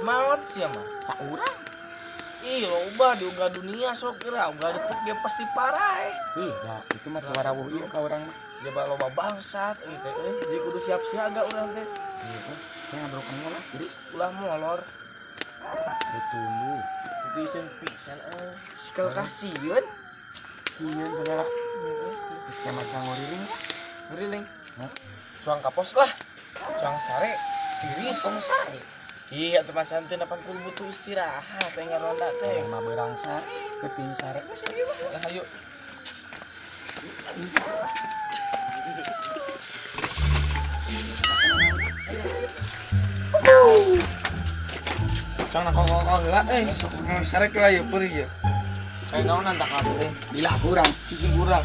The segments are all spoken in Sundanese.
Maot sia mah. Saurang. Ih, loba diunggah dunia sok kira, unggah detik ge pasti parah. Ih, dah itu mah teu warawuh ieu ka urang mah. Jaba loba bangsat euy teh euy. Jadi kudu siap siaga urang teh. Iya teh. Saya ngobrol kamu lah, tiris. Ulah molor. Ditunggu. Itu isin pisan euy. Sikal kasieun. Sieun segala. Geus kayak macan nguriling. Nguriling. Hah? Cuang kapos lah. Cuang sare. Tiris. Tong sare. Iya, tuh Mas Santin 80 butuh istirahat teh ngaronda teh. Urang mah beurang sare, keuting sare geus ieu mah. Lah ayo. Cang nak kok heula eh sok sare lah ya perih ya. Eh naonan tak kabeh. Bila kurang. Cicing kurang.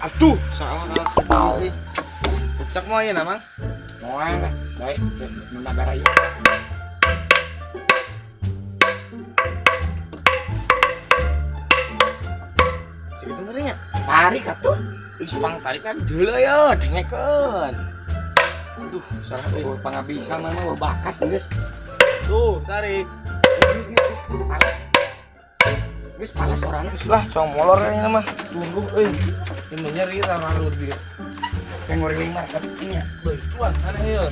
Aduh, salah kalah euy. Ruksak mau ayeuna, Mang? Moal lah. Baik, nu nagara ieu. Segitu ngerinya. Tarik atuh. Ih, pang tarik kan jeula ya, dengekeun. Aduh, salah euy. Oh, pangabisa mah mah bakat geus. Tuh, tarik. Geus geus geus pales. Geus pales orangna. Geus lah, cuang molor kayaknya mah. Tunggu euy. Ini nyeri rararur dia. Kayak nguriling mah nya. Beuh, tuan aneh ieu.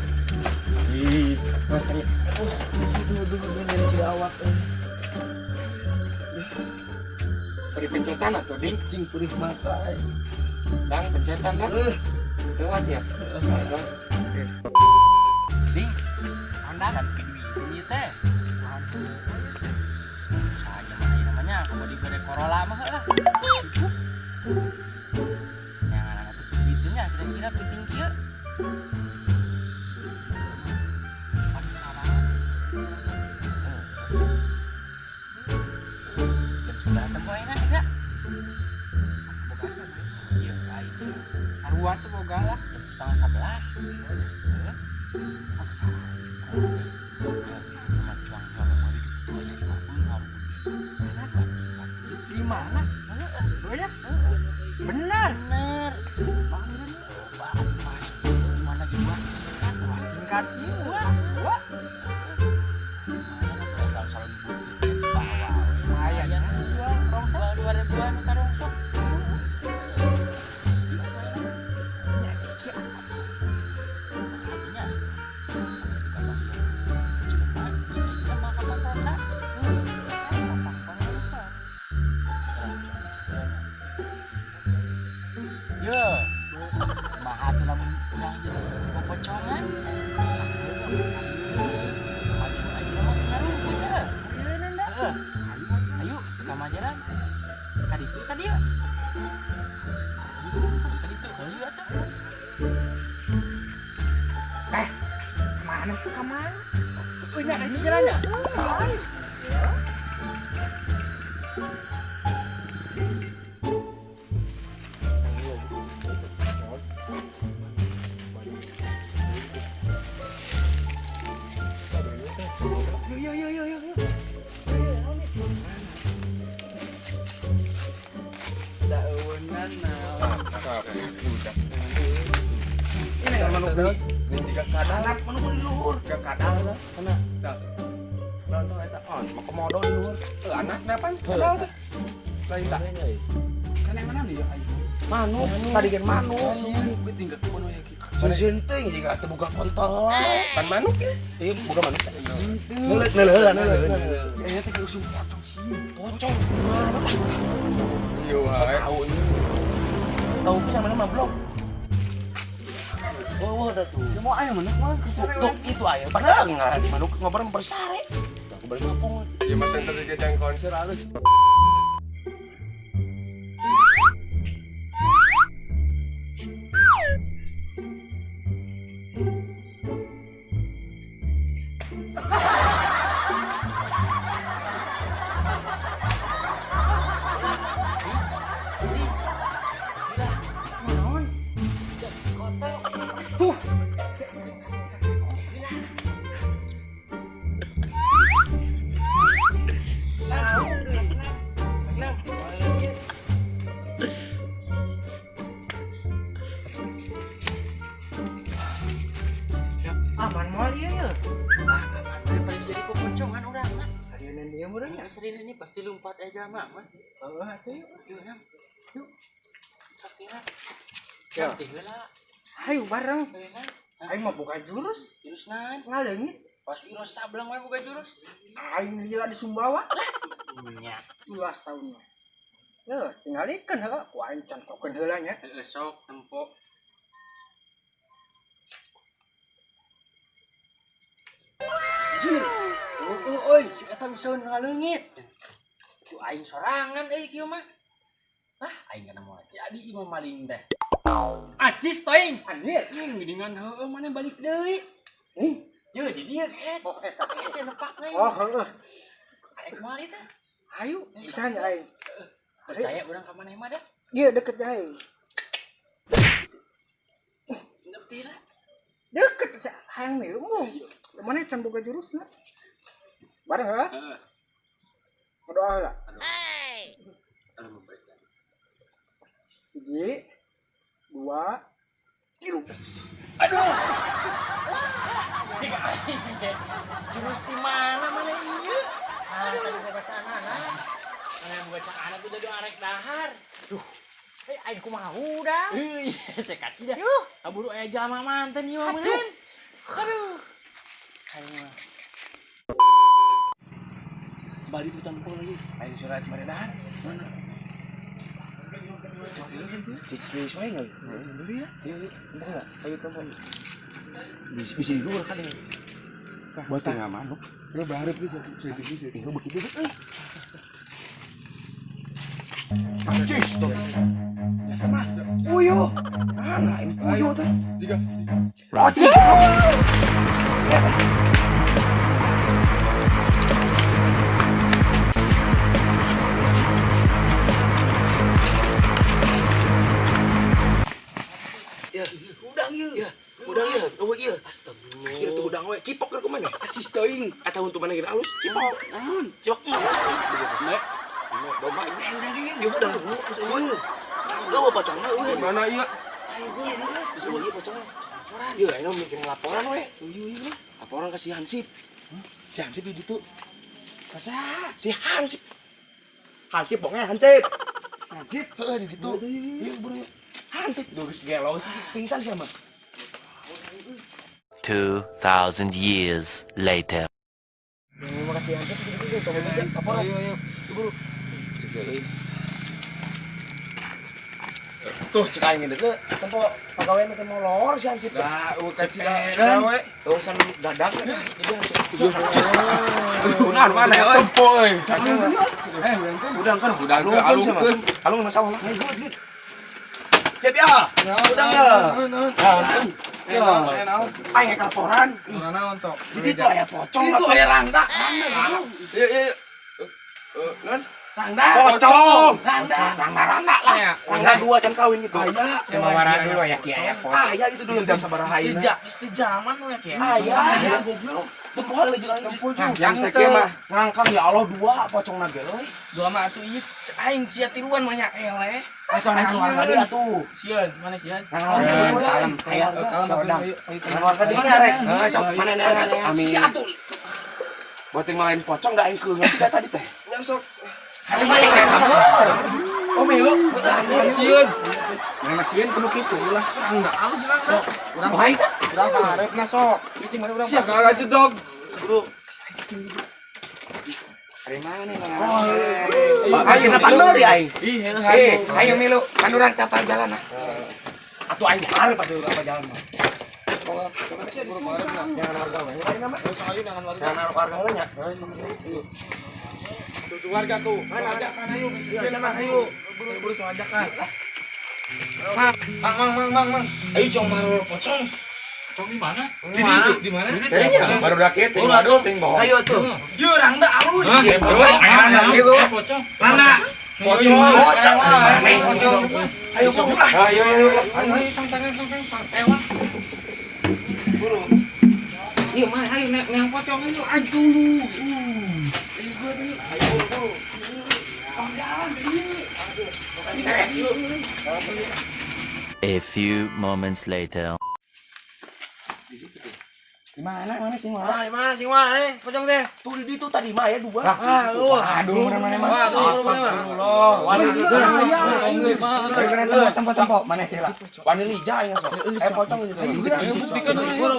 Ih, mah tadi. Aduh, aduh, aduh, nyeri cilawak euy. Beri pencetan atuh ding. Cing perih mata euy. Dang pencetan kan? Lewat ya. Ding, pisan piduiteun ieu teh. Saja mah ieu namanya, kamu dibere Corolla mah heuh lah. Yang anak tuh piduiteun nya kira-kira piting kieu. Jam sebelah teh poe enak enggak? Iya, aing. Arwah tuh boga lah. Jam 10.30. Heeh. Di mana? Oh ya? Benar. Bener. Pasti di mana gitu dua tingkat, dua Tingkat dua. dua. Salon butik bawah. Lumayan ya. Dua rongsok. Dua 2 ribuan ka rongsok. Artinya, Yo, kumaha tuh lamun urang jeung popocongan? Maju aja mah ngarumput teh. Heeh. Ayo, ka majalan. Ka ditu ka dieu. Ka ditu ayo atuh. Kemana? Kemana? Euy nya ka ditu jalannya. Yo yo yo yo yo. Daunan naon. Ini yang manuk beli. Ini juga kadal. Anak manuk beli luhur. Ke kadal lah. Mana? Tah. Nah, tuh eta. Oh, mau komodo di luhur. Eh, anak kenapa? Kadal teh. Lain tak. Kan yang mana nih ya? Manuk, tadi kan manuk. Sieun tinggal kebon we ki. Sieun teuing jika teu buka kontol. Pan manuk ya. Iya, buka manuk. Neuleun Neuleun neuleun. Kayaknya teh usum pocong sieun. Pocong. Iya wae. Tahu ini. Tahu pisan mana mah blok. Oh, udah tuh. Mau aya manuk mah Tuh, itu aya padahal ngaran manuk ngobrol bersare. Aku balik ngapung. Ya mas yang tadi kejang konser halus. Aman moal ieu ye. Ah, aman we paling jadi poponcongan urang mah. Harieun ieu meureun nya. Sering ini pasti lompat aja mah. Heeh atuh yuk. Yuk, Nang. Yuk. Sok tinggal. Ya. Sok tinggal. Ayo bareng. Ayo, Nang. Aing mah boga jurus. Jurus naon? Ngaleungit. Pas Wiro sableng we boga jurus. Aing lila di Sumbawa. Nya. 12 tahunnya. Heuh, tinggalikeun heuh ku aing contokeun heula nya. Heeh, sok tempo. Jir. Oh, oi, si eta bisa ngaleungit. Itu aing sorangan euy kieu mah. Ah, aing kana moal jadi ieu mah maling teh. Acis toing. Anjir. Jeung geuningan heueuh maneh balik deui. Ih. Ye di dieu et. Oh, eta hese lepak deui. Oh, heueuh. Arek moal ieu teh. Ayo, bisa nya aing. Percaya urang ka maneh mah dah. Ieu deket aing. Ngerti lah. Deket hayang milu mah. Mana can boga jurusna? Bareng heuh. Heeh. Berdoa heula. Kalau memberikan. 1, 2, 3. Aduh. Jika aing ge. Jurus di mana mana ieu? Ah, tadi boga canana. Mana boga canana tuh udah arek dahar. Duh. Eh, aing kumaha udah. Euy, sekati dah. Yuh. Kaburu aya jalma manten ieu mah Aduh. meureun. Aduh. Aing mah. Bari tuh tampol lagi. Aing surat mari dahar. Mana? Cici soe enggak? Beli ya. Ayo, tempo enggak? Ayo tempo. Bisa di luar kan ini. Buat tengah manuk. Lu berharap gitu jadi sih. Ini begitu. Acis. Mah, puyuh. Ah, lain puyuh teh. 3. Acis. Ya, udang ieu. Ya, udang ieu, eueuh ieu. Astagfirullah. Kira tuh udang we, cipok ke mana? Asis teuing. Atau untuk mana kita halus? Cipok. Naon? Cipok. Nek. Domba ini udang ieu, ieu udang geus eueuh. Eueuh pocongna eueuh. Mana iya? Ayo gue ieu, geus eueuh ieu pocongna. Laporan. Ieu ayeuna mikir laporan we. Laporan ke si Hansip. Si Hansip di ditu. Kasa si Hansip. Hansip bongnya Hansip. Hansip heueuh di ditu. Ieu buru. Hansip geus gelo sih pingsan sih mah. 2,000 years later. Terima kasih Hansip gitu laporan. Ayo, ayo. Buru. Tuh cek aing teh tempo pagawean teh molor si Hansip. Nah, eueuh ka Cek cina. We. Urusan dagang kan jadi Hansip. Udah mana ya, oi? Tempo euy. Eh, udang kan Udang ke alungkeun. Alung na sawah lah. Siap ya. Udang ya. Ya. Aing laporan. Naon sok? Jadi itu aya pocong. Itu aya rangda. Iya, iya. Non? Rangda. Pocong. Rangda. Rangda rangda lah. Rangda dua can kawin gitu. Aya. Sama warna dulu ya ki aya pos. Ah, ya itu dulu jam sabaraha ayeuna. Mesti zaman we ki. Aya, ya goblok. Tempo heula jeung aing. Tempo Yang teu mah ngangkang ya Allah dua pocong na ge euy. Dua mah atuh ieu aing sia tiluan mah nya eleh. Atuh nang warga deui atuh. Sieun, mana sieun? Nang warga Kalem, aya kalem atuh ayo. Nang warga deui rek. Heeh, sok mana nih amin. Sia atuh. Buat yang lain pocong da aing keungeut sih tadi teh. Nya sok. Oh melu. Sieun. Mana sieun kudu kitu lah. Rangda alus rangda. Urang Baik. urang paharepna sok. Cicing mana urang. Sia kagak jedog. Bro. Ari mana Aing kena pamer ya aing. Ih, heuh Eh, ayo milu. Kan urang tapal jalan ah. Atuh aing hareup atuh apa jalan mah. Jangan warga we. Jangan warga we nya. Tuh warga tuh. Ajakan ayo, kan ayo. Buru-buru cuma ajakan. Mang, mang, mang, mang, mang. Ayo cong maror pocong. Pocong di mana? Di itu, di mana? Baru dak ieu Baru atuh. ting bohong. Ayo tuh. Yuk, rangda alus. Gitu. Pocong. Rangda. Pocong. Pocong. Pocong. Ayo buru lah. Ayo ayo. Ayo, ayo, cong tangan, cong tangan, cong. Ewa. Iya, mah, ayo nek neng pocong itu, ayo dulu. A few moments later. Di mana mana sih mana? Ah, di mana sih mana eh? Pocong teh. Tuh di itu tadi mah ya dua. Ah, lu. Aduh, mana mana mah. Waduh, mana mah. Astagfirullah. Waduh. Tempat tempat mana sih lah? Wani lija ya sok. Eh pocong gitu. Buktikan dulu.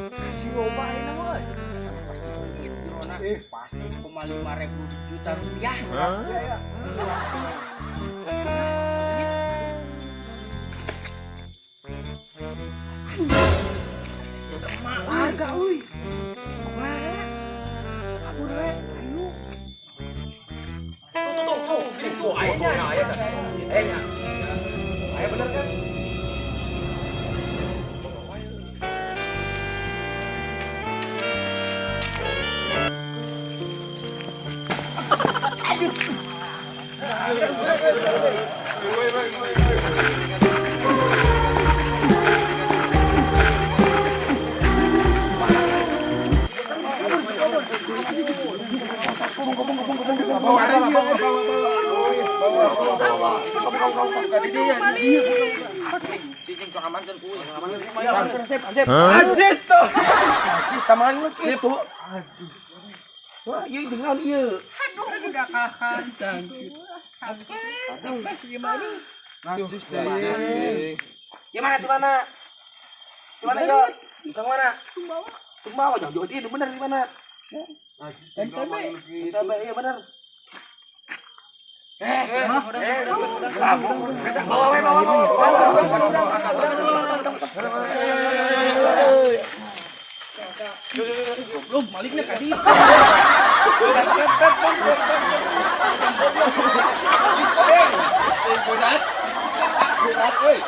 Kasih loba ini mah. Pasti duit jerona. Pasti 5 ribu juta rupiah. Warga euy. Kumaha? Kabur we, ayo. Tuh tuh tuh, itu ayahnya. Ayahnya. Ayah bener kan? Ajis tuh. Ajis tamalan lu kitu. Aduh. Wah, ieu jeung naon ieu? Aduh, udah kalah-kalah. Sampai gimana? Di mana di mana? Di mana yo? Di mana? Sumbawa. Sumbawa jauh-jauh ini bener di mana? NTB. NTB iya bener. Bawa bawa bawa. Belum maliknya kadi. Budat. Budat, euy.